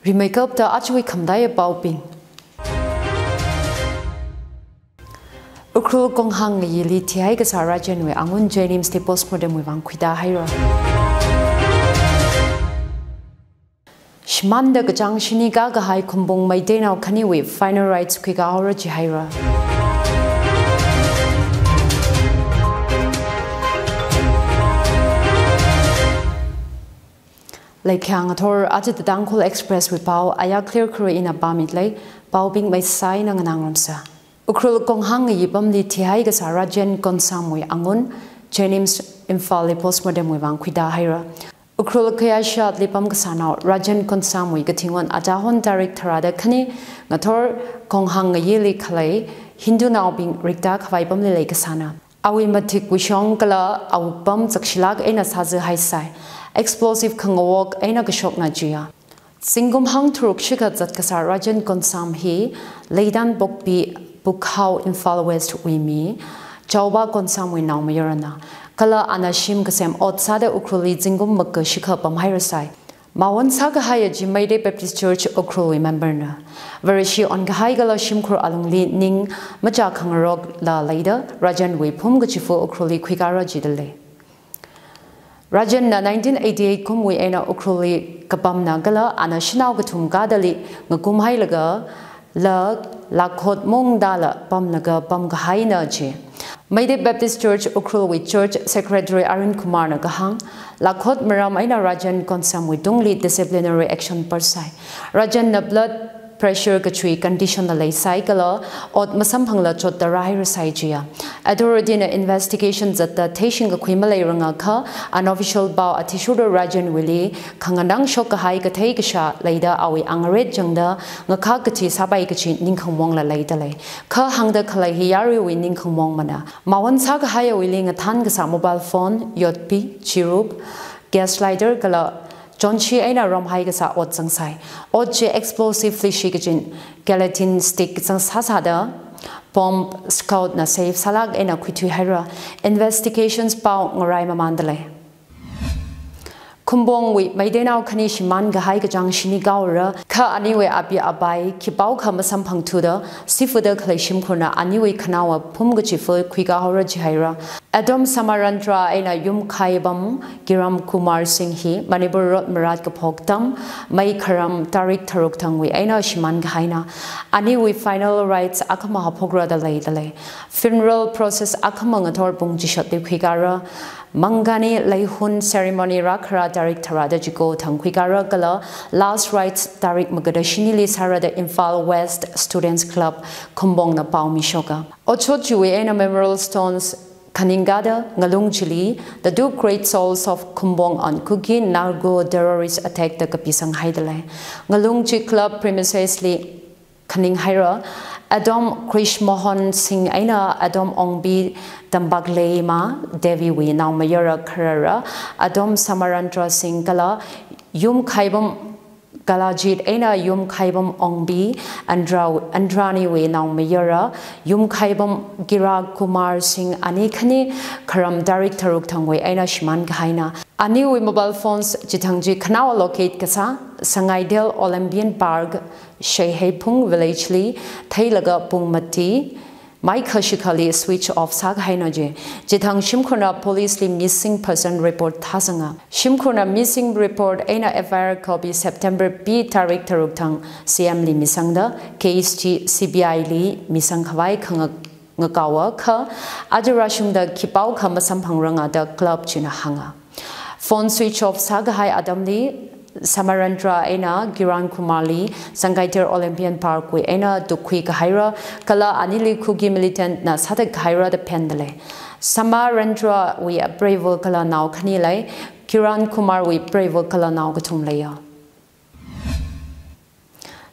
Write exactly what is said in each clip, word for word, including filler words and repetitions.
Rimeikapta ajawui khamataiya paobing. Ukhrul Konghang ngayili thihai kasā Rajenwui angun JNIMS li postmortem wui vang khuida haira. Shimānda kachāng shini kakahai Khumbung Meiteinao khaniwui final rites khuika haora jihaira. Leikhyang athor aja The Tangkhul Express wui pao, aya clear khuru ina pāmilei, paobing maisai nganāngarumsa. Ukhrul Konghang ngayi pamli thihai kasā Rajen Konsamwui angun, JNIMS Imphal li postmortem wui vang khuida haira. Ukhrul khayāshatli pam kasānao Rajen Konsamwui kathingon ajahon tarik tharāda khani ngathor Konghang ngayili khalei Hindunaobing rikta khavai pamli leikasāna. Awui mathik wuishong kala awui pam chakshilak eina sāzā haisai. Explosive khangawok eina kashokna jiya. Zingkum hangtharuk shikha zat kasā Rajen Konsam hi Leitan Pokpi Pukhao Imphal West wui mi, Chaoba Konsamwui naomayarana. Kala ana shim kasem ot sāda Ukhrulli zingkum maka shikha pamhairasai. Mawon sākahaiya chi Meitei Baptist Church Ukhrulwui member na. Vareshi onkahai kala shimkhur alungli ning machākhangarokla leida, Rajenwui phum kachifa Ukhrulli khuikara jidalei. Rajenna nineteen eighty-eight kumwui eina Ukhrulli kapamna kala ana shanao kathum kadali ngakumhailaga, la lakhot mongdala pamlaga pamkahaina chi. Meitei Baptist Church Ukhrulwui Church Secretary Arun Kumarna kahāng, lakhot maram eina Rajen Konsamwui tungli disciplinary action parsai. Rajenna blood pressure kachui condition la leisai kala ot masamphangla chotda rāhairasai jiya. Authority na investigation zatda theishing kakhui maleiranga kha, unofficial pao athishurda Rajenwuili khanganang shokkahai kathei kashā leida awui angaret jangda ngakhak kathi sāpai kachi ningkhangmongla leidalei. Kha hāngda khalei hi yaruiwui ningkhangmongmana. Mawon sākahaiawuili ngathan kasā mobile phone, yotpi, chirup, gas lighter kala chonshi eina romhai kasā ot zangsai. Ot chi explosively shi kachin gelatin stick zangsāsāda bomb scout na safe sālak eina khuithuihaira. Investigations pao ngarai mamandalei. Khumbungwui Meiteinao khani shimānkahai kachāng shini kaora, kha aniwui api apai khipāokha masamphangthuda, sifuda khalei shimkhurna aniwui khanaowa phum kachifa khuika haora jihaira. Adom Samarendra eina Yumkhaibam Kiran Kumar Singh hi Manipur rot marat kaphok atam, May kharam tarik tharuk thangwui eina shimānkahaina. Aniwui final rites akhama haophokra da leidalei. Funeral process akhama ngathor pung chishatli khuikara. Mangani leihun ceremony rākhara tarik tharāda chiko thang khuikara kala last rites tarik magada shinili sārada Imphal West Students Club Khumbungna pao mishoka. Otshot chiwui eina memorial stones khaningkada ngalung chili, "The two great souls of Khumbung on Kuki Naga terrorist attack" da kapisanghaidalei. Ngalung chi club premises li khaninghaira. Adom Krish Mohan Singh eina Adom Ongbi Tambakleima Devi wui naomayara kharara, Adom Samarendra Singh kala Yumkhaibam Kalajit eina Yumkhaibam Ongbi Andra, Andraniwui naomayara, Yumkhaibam Kiran Kumar Singh ani khani kharam tarik tharuk thangwui eina shimānkahaina. Aniwui mobile phones chithang chi khanao locate kasā, Sangaidel Olympian Park, Sheihephung village li theilaga pung mati maikha shikhali switch off sākahaina ji. Chithang shimkhurna police li missing person report thāsanga. Shimkhurna missing report eina F I R copy September pi tarik tharuk thang C M li misangda, K S T C B I li misangkhavai khangak ngakaowa kha, aja rāshungda khipāokha masamphangranga da club china hānga. Phone switch off sākahai atamli, Samarendra eina Kiran Kumar li Sangaidel Olympian Park wui eina tukkhuikahaira, kala anili Kuki militant na sāthatkahaira da phendalei. Samarendra wui apreiva kala nao khani lei, Kiran Kumar wui preiva kala nao kathum leiya.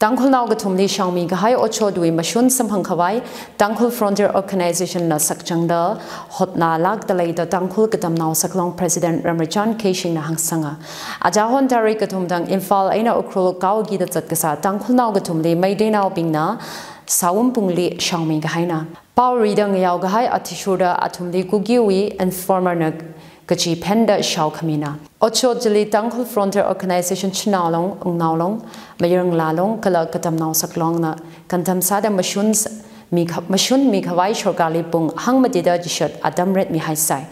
Tangkhulnao kathumli shāngmikahai otshotwui mashun samphangkhavai Tangkhul Frontier Organization na sakchangda hotnalakdalei da Tangkhul Katamnao Saklong President Ramarichan Keishingna hāngsanga. Ajahon tarik kathum thang Imphal eina Ukhrul kaokida zatkasā Tangkhulnao kathumli Meiteinaobingna Sawumpungli shāngmikahaina. Pao rida ngayaokahai athishurda athumli Kukiwui informer na kachi phenda shaokhamina. Otshot chili Tangkhul Frontier Organization Chinaolong, Wungnaolong, Mayarngalalong kala Katamnao Saklongna kantam sāda mashun s-, mikha-, mashun mikhavai sorkarli pung hangmatida chishat atam ret mihaisai.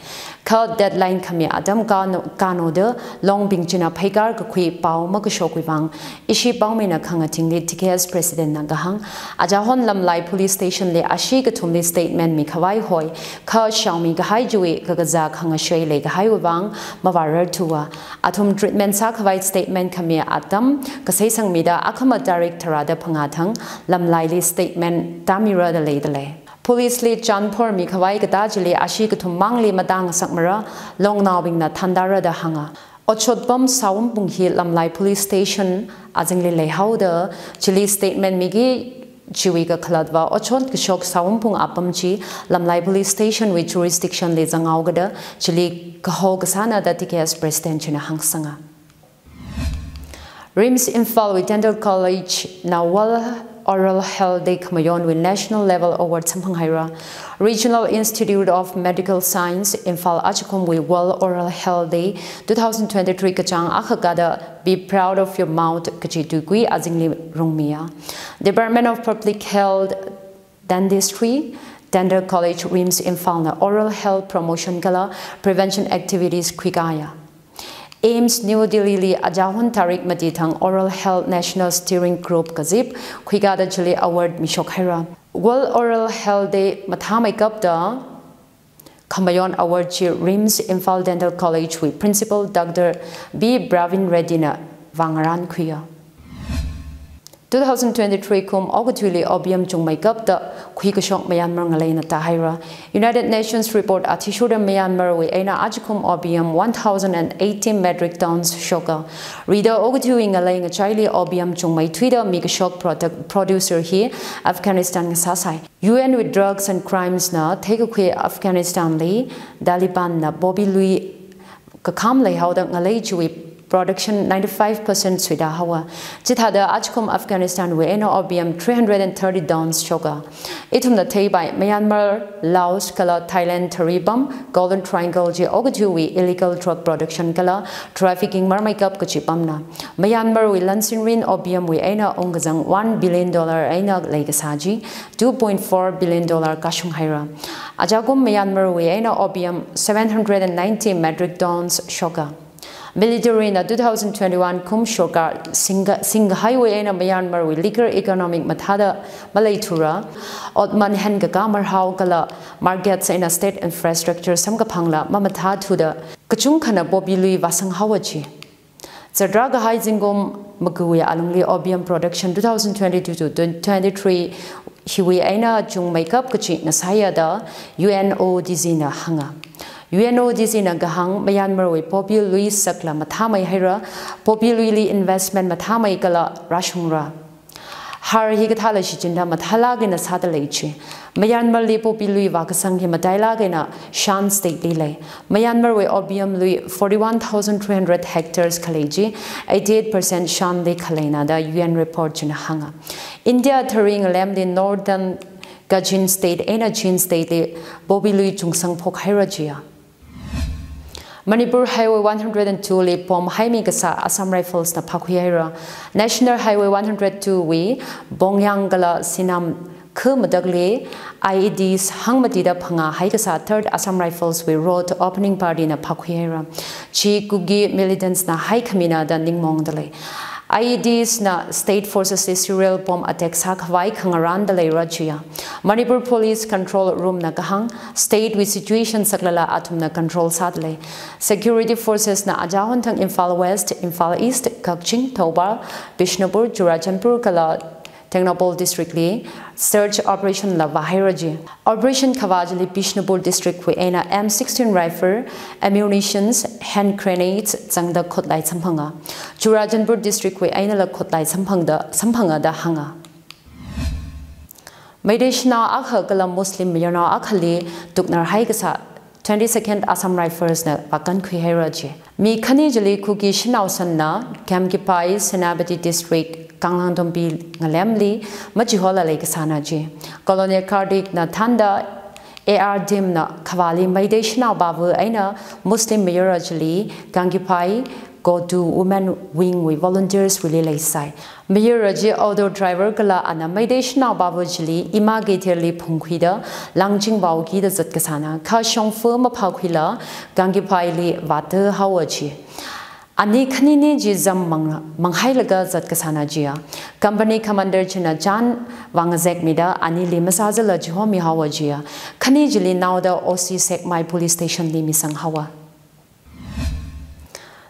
Kha deadline khami atam kano-, kanoda longbing china phaikar kakhui pao makashokwui vang ishi paomina khangatingli T K S President na kahāng, achahon Lamlai Police Station li ashi kathumli statement mikhavai hoi, kha shaomi kahai chiwui kakazā khangashei leikahaiwui vang mavārarthuwa. Athum treatment sākhavai statement khami atam kaseisangmida akhama tarik tharāda phangā thang Lamlaili statement tāmira da leidalei. Police li chānphor mikhavai katā chili ashi kathum mangli matāngasakmara, longnaobingna thāndarada hānga. Otshot pam Sawumpung hi Lamlai Police Station azingli leihaoda, chili statement miki chiwui kakhalatva otshot kashok Sawumpung apam chi Lamlai Police Station wui jurisdiction li zanghaokada, chili kaho kasāna da T K S President china hāngsanga. RIMS Imphal wui Dental College na World Oral Health Day khamayonwui National Level Award samphanghaira. Regional Institute of Medical Science, Imphal achikumwui World Oral Health Day two thousand twenty-three kachāng akha kada Be Proud of Your Mouth kachi tuikui azingli rungmiya. Department of Public Health, Dentistry, Dental College, RIMS Imphal na oral health promotion kala prevention activities khuikaya. AIIMS New Delhi li achahon tarik mati thang Oral Health National Steering Group kazip khuikada chili award mishokhaira. World Oral Health Day mathāmeikapta khamayon award chi RIMS Imphal Dental College wui Principal Doctor B Praveen Reddy na vāngarān khuiya. Two thousand twenty-three kum okathuili opium chungmeikapta khuikashok Myanmar ngaleina tāhaira. United Nations report athishurda Myanmar wui eina achikum opium one thousand and eighty metric tons shoka. Rida okathuiwui ngalei ngachaili opium chungmeithuida mikashok product, producer hi Afghanistan ngasāsai. U N wui Drugs and Crimes na theikakhui Afghanistan li Taliban na poppy lui kakham leihaoda ngalei chiwui production ninety-five percent suida haowa. Chithāda achikum Afghanistan wui eina opium three hundred and thirty tons shoka. Ithumna theipai Myanmar, Laos kala Thailand tharipam Golden Triangle chi okathuiwui illegal drug production kala trafficking marmeikap kachi pamna. Myanmar wui lansinrin opium wui eina ungkazang one billion dollar eina leikasā chi two point four billion dollar kashunghaira. Achakum Myanmar wui eina opium seven hundred and ninety metric tons shoka. Military na two thousand twenty-one kum sorkar singka-, singkahaiwui eina Myanmar wui liquor economic mathāda maleithura. Otman hen kaka marhao kala markets eina state infrastructure samkaphangla mamathāthuda kachungkhana poppy lui vāsanghaowa chi. Chatra kahai zingkum magawui alungli opium production two thousand twenty-two to twenty-three hiwui eina chungmeikap kachi ngasāya da U N O D C na hānga. U N O D C na kahāng Myanmar wui poppy lui sakla mathāmeihaira, poppy luili investment mathāmei kala rāshungra. Har hikathāla shichinda mathālāk eina sāda lei chi. Myanmar li poppy lui vākasang hi matailāk eina Shan State li lei. Myanmar wui opium lui forty-one thousand three hundred hectares khalei chi, eighty-eight percent Shan li khaleina da U N report china hānga. India thari ngalemli Northern Kachin State eina Chin State li poppy lui chungsang phokhaira chiya. Manipur Highway one hundred and two li bomb haimi kasā Assam Rifles na phākhuihaira. National Highway one hundred two wui Bongyang kala Sinam khu matakli I E Ds hangmatida phangā haikasā Third Assam Rifles wui road opening party na phākhuihaira. Chi Kuki militants na haikhamina da ningmaongda lei. I E Ds na state forces li serial bomb attack sākhavai khangarānda leira chiya. Manipur Police Control Room na kahāng, state wui situation saklala athumna control sāda lei. Security forces na achahon thang Imphal West, Imphal East, Kakching, Thoubal, Bishnupur, Churachandpur kala Tengnoupal district li search operation la vāhaira chi. Operation khavā chili Bishnupur district wui eina M sixteen rifle, ammunitions, hand grenades zangda khutlai samphanga. Churachandpur district wui einala khutlai samphangda, samphanga da hānga. Meitei shanao akha kala Muslim mayarnao akhali tuknar haikasā twenty-second Assam Rifles na vākankhuihaira chi. Mi khani chili Kuki shanao sanna, Kemkipai, Senapati District, Kanglangtompi ngalemli machihola leikasāna chi. Colonel Kartik na thānda A R Dimna Khavali Meitei shanao pava eina Muslim mayara chili Gangkaphai Go To Women Wing wui volunteers wuili leisai. Mayara chi auto driver kala ana Meitei shanao pava chili Ima Keithelli phungkhuida Langching vāuki da zat kasāna, kha shongfa maphākhuila Gangkaphaili vāta haowa chi. Ani khanini chi zam mang, manghailaga zat kasāna jiya. Company commander china chān vāngazekmida anili masāzala chihomi haowa jiya. Khani chili naoda O C Sekmai Police Station li misang haowa.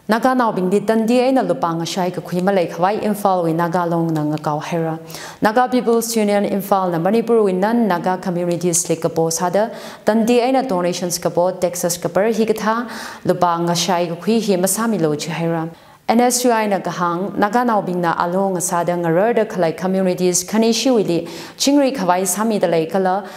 Naganaobingli tandi eina lupā ngashai kakhui maleikhavai Imphal wui Naga Longna ngakao haira. Naga People's Union Imphal na Manipur wui non-Naga communities li kapo sāda tandi eina donations kapo taxes kapar hikathā lupā ngashai kakhui hi masāmilu jihaira. N S U I na kahāng, Naganaobingna along ngasāda ngararda khalei communities khani shiwuili chingri khavai sāmida lei kala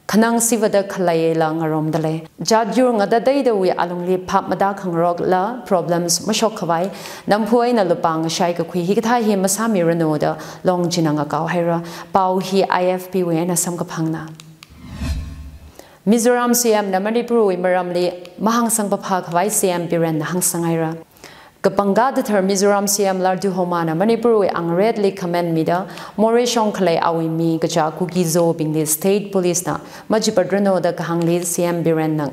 khanang sivada khaleila ngarumda lei. Jat yur ngatateidawui alungli phap matākhangarokla problems mashok khavai, namphu eina lupā ngashai kakhui hikathā hi masāmiranu da Long china ngakao haira. Pao hi I F P wui eina samkaphangna. Mizoram C M na Manipur wui maramli mahāngsang paphā khavai C M Birenna hāngsang haira. Kapangkā dathar Mizoram C M Lalduhoma na Manipur wui angretli comment mida morei shong khalei awui mi kaja Kuki-Zo bingli state police na machipatranu da kahāngli C M Birenna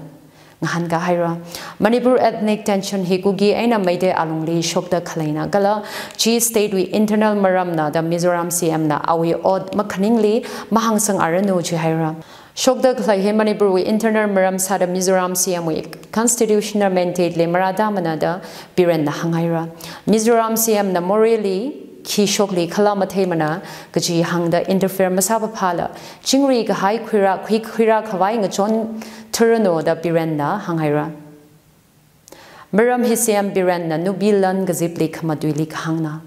ngahānkā haira. Manipur ethnic tension hi Kuki eina Meitei alungli shokda khaleina kala chi state wui internal maramna da Mizoram C M na awui ot makhaningli mahāngsang aranu jihaira. Shokda khalei hi Manipur wui internal maram sāda Mizoram C M wui constitutional mandate li marātāmana da Birenna hānghaira. Mizoram C M na moreili khi shokli khala matheimana kaji hāngda interfere masāpaphāla chingri kahai khuira, khui, khuira khavai ngachon thuranu da Birenna hānghaira. Maram hi C M Birenna Nubi Lan kazipli khamatuili kahāngna.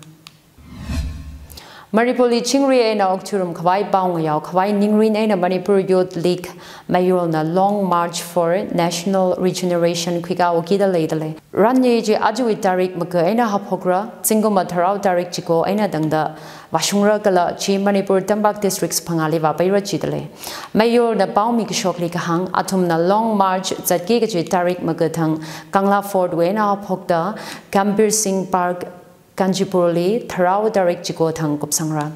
Manipurli chingri eina okthuirum khavai pao ngayao khavai Ningrin eina Manipur Youth League Mayolna Long March for National Regeneration khuikāhaokida leida lei. Ranyi chi ajawui tarik maga eina haophokra, zingkumva tharao tarik chiko eina tangda vāshungra kala chi Manipur tampak districts phangāli vāpaira jida lei. Mayolna paomi kashokli kahāng, athumna Long March zatki kaji tarik maga thang Kangla Fort wui eina haophokda Gambhir Singh Park, Kanchanpurli tharao tarik chiko thang kupsangra.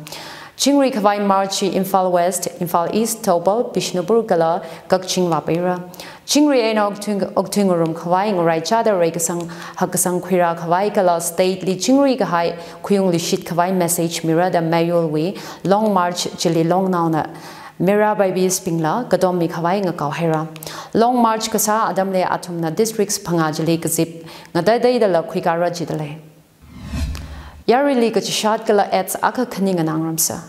Chingri khavai March chi Imphal West, Imphal East, Thoubal, Bishnupur kala Kakching vāpaira. Chingri eina okthui, okthuingarum khavai ngaraichāda reikasang hakkasang khuira khavai kala state li chingri kahai khuiung luishit khavai message mira da Mayolwui Long March chili longnaona Meira Babies bingla katommi khavai ngakao haira. Long March kasā atamli athumna districts phangā chili kazip ngatateidala khuikāra jida lei. Yaruili kachishat kala AIDS akha khani nganāngarumsa.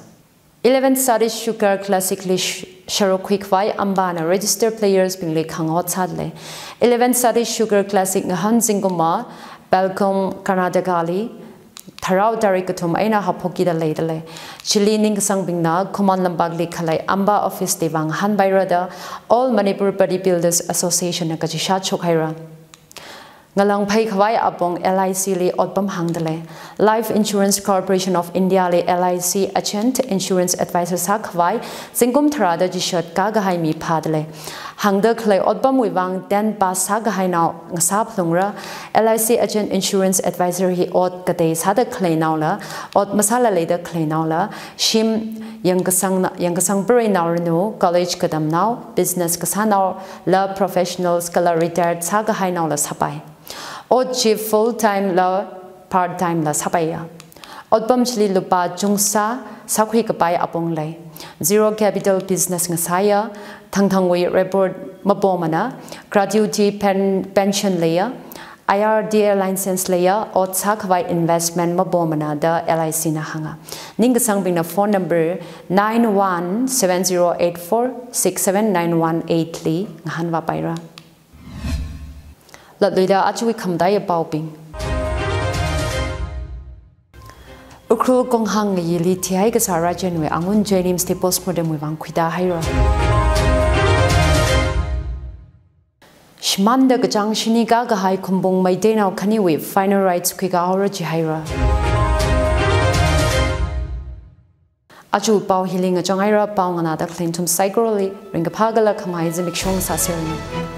Eleven Satish Sugar Classic li sh-, sharuk khuikhavai Ambana registered players bingli khangot sāda lei. Eleven Satish Sugar Classic ngahān zingkumva Belgaum, Karnataka li tharao tarik kathum eina haophokkida leida lei. Chili ningkasangbingna Khuman Lampakli khalei Amba office li vāngahānpaira da All Manipur Paddy Builders Association na kachishat shokhaira. Ngalāng phei khavai apong L I C li otpam hāngda lei. Life Insurance Corporation of India li L I C agent, insurance advisor sākhavai zingkum tharāda chishat kākahai mi phāda lei. Hāngda khalei otpamwui vang ten pass sākahainao ngasā phalungra. L I C agent, insurance advisor hi ot katei sāda khaleinaola, ot masāla leida khaleinaola, shim yangkasang, yangkasang pareinaoranu, college katamnao, business kasānaola, professionals kala retired sākahainaola sāpai. Ot chi full time la part time la sāpaiya. Otpam chili lupā chungsā sākhui kapai apong lei. Zero capital business ngasāya, thangthangwui report mapomana, gratuity pen-, pension leiya, I R D A license leiya, ot sākhavai investment mapomana da L I C na hānga. Ningkasangbingna phone number nine one seven zero eight four six seven nine one eight li ngahānvāpaira. Latluida ajawui khamataiya paobing. Ukhrul Konghang ngayili thihai kasā Rajenwui angun JNIMS li postmortem wui vang khuitāhaira. Shimānda kachāng shini kākahai Khumbung Meiteinao khaniwui final rites khuikāhaora jihaira. Aja pao hili ngachang haira, pao nganāda khalei nathum saikorali ringkaphā kala khamahai zimiksho sāseranu.